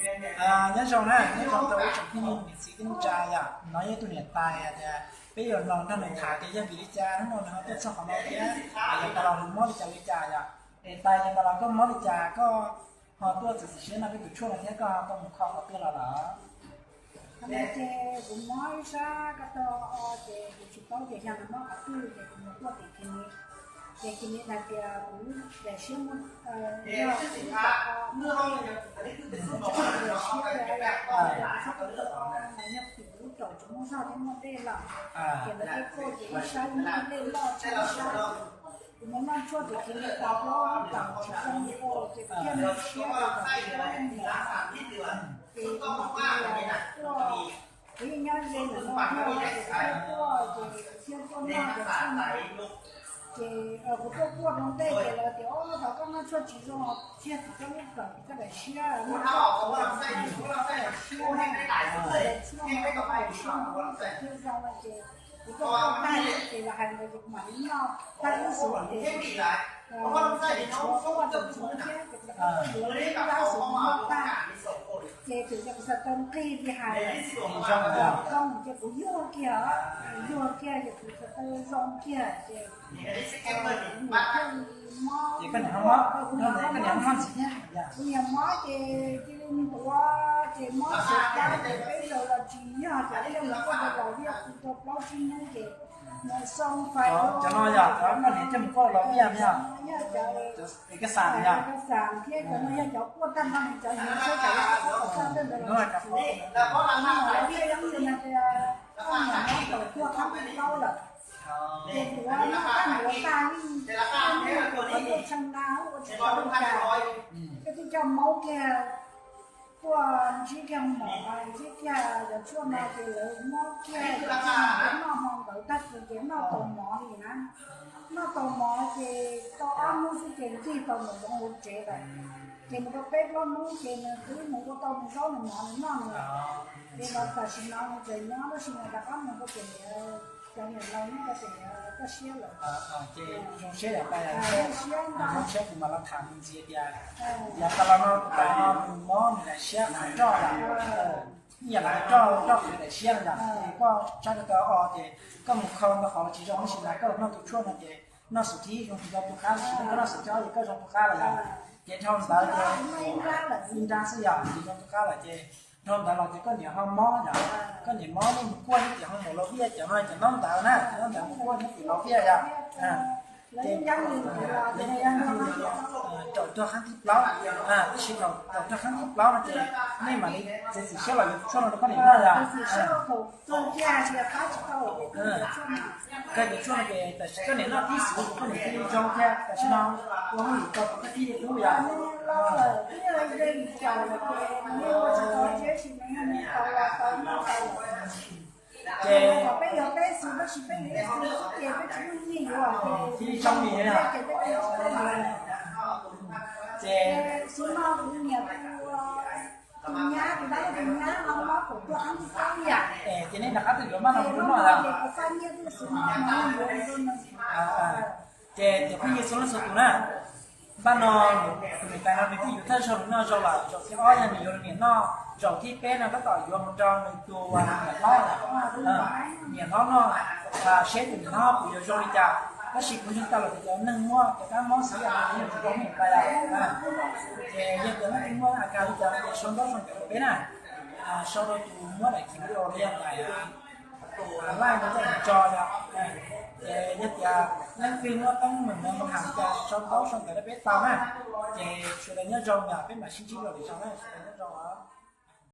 Nyob zoo na, nyob zoo rau ib tsoom phooj ywg niam txiv kwv tij neej tsa yom. No yog tus niam tais hais tias peb yuav los nrog nws tham tias yog vim li cas hnub no nws ho tuaj txog qhov no thiab, yog tas los nws mob li cas li cas yom. Es tais, yog tas los koj mob li cas koj ho tuaj txiav txim siab noj peb tus tshuaj no thiab koj ho tuaj mus kho qhov twg los lawm? Qhov no ces kuv mob ib sab ko taw o, ces kuv tsis paub tias yog nws mob qhov twg ces kuv mus tuaj tim clinic. Ces clinic hais tias kuv daim siab muaj, yog kuv o, muaj tej, kuv tsis daim siab, kuv txhob o, mas yog tim kuv lub raum tsis muaj zog thiab muaj dej lawm. Ces lawv tej kuj ces ib sab muaj dej loj tshaj ib sab. Kuv mus noj tshuaj tim clinic tau plaub taug tsis zoo li, ces kuv thiaj mus siab ces tau plaub mus. Ces kuv mam li tuaj, kuv yeej nyob ze ntawm no thiab, ces kuv thiaj tuaj, ces kuv thiaj tuaj noj cov tshuaj no. Ces kuv tuaj kuaj rau ntej ces lawv tias, o, thov koj noj tshuaj tsis zoo, thiaj tsis txhob lub kawm koj daim siab, noj tshuaj koj daim siab na, daim tshuaj no koj daim siab no thiaj zoo no ces kuv tuaj kuaj tag ces lawv hais ntawd ces kuv mam li noj tag ib xuv ces tshuav kuaj tseem tshuav thiab ces kuv rov qab tuaj yuav ib lab xuv noj tag ces tseem cia kuv xav tau nqig li hais zoo ces kuv yuag kiag, yuag kiag ces kuv xav tau zoo kiag ces kuv niam thiaj li mob, kuv niam mob, kuv niam mob ces cia li ntuav ces mob xav tab ces peb zaug los tsis yog ces peb zaug mus kuaj rau Los Viaj kuj tau plaub tsib hnub ces mus xoo fais cov no yog cov koj niam coj mus kuaj Los Viaj yog, es koj xav yog, koj xav thiab cov no yog cov kuaj tag nrho cov yus saib cov no, cov no Los Viaj yeej li no tias koj niam mob tau tuaj qab plaub lawm. Ces tuav noj tag ntuav tag yeej, koj niam tuaj tshee na ua tsis tau li cas, koj twb coj maub kiag tuaj ntsib kiag mov, ntsib kiag cov tshuaj no ces lawv muab kiag cov tshuaj no noj hmo ntawd tag kis ces noj tau mov li na. Noj tau mov ces tau ob hnub xwb ces ntig tau ntawm zoov hauv tsev lawm. Ces mus rau peb plaub hnub ces nws twb mus ua tau nws zaub nws mov nws noj nws lawm. Ces los tam sim no nws tseem nyob tab sis nws rov qab mus rau pem cov niam laus nyob rau pem toj siab lawm. Ces zoo siab yam tais, zoo siab kuv mam los tham nws ntxiv tias, yog tas los no tus tais no nws mob nws daim siab qhov roj yom, ib yam li roj, roj qhwv daim siab no yom, ces koj sab ko taw o ces koj mus kho ntau qhov tsis zoo tab sis mas koj los noj tus tshuaj no ces noj xub thib zoo tsis tau tu qab tab sis koj noj xub thib ob ces koj zoo tu qab lawm yom. Ces dhau ntawd ces ib nrab xwb yom ces zoo tu qab lawm ces dhau ntawd los ces koj niam ho mob yom, koj niam mob nej mus kuaj thiab ces ho mus Los Viaj cov no cov ntaub ntawv na, cov ntaub ntawv mus kuaj nyob tim Los Viaj yom. Ces raum tuag qab thib plaub, tab sis raum tuag qab thib plaub no ces nej mam li txiav txim siab los yuav tus tshuaj no rau koj niam noj yom. Koj cov tshuaj no ces tam sim koj niam noj tib xwb ces koj niam thiaj li zoo thiab, tam sim no ua hauj lwm tau koj thiaj li hlub yom. Ces thiaj li zoo li, ces tus nyab, tus dab laug tus nyab no mob kaum tuaj qab thib plaub yam. Ces nej rov qab tuaj yuav npaj no rau nws noj los? Ces cov phooj ywg txhua leej txhua tus na, npaj no tus niam tais no nws twb yuav thawj zaug nws noj zoo lawm, zaum thib ob yog nws yuav nws niam noj, zaum thib peb no tab tom yuav mus rau nws tus niam hlob, niam hlob noj, seb tus niam hlob puas yuav zoo li cas. Tab sis kuv ntseeg tau lawm tias cov neeg muaj cov kab mob xwb yam no yeej tsis zoo niam tais lawm. Ces yog tias leej twg muaj a kas li cas no ces sau ntaub sau ntawv rau peb na, sau rau tus muab daim video los yog daim live no coj mus tso yom. Ces yog tias leej twg muaj teeb meem no mus tham cas sau ntaub sau ntawv rau peb tau na. Ces sawv daws nyob zoo yom, peb mam sib ntsib dua lwm zaus na, sawv daws nyob zoo os.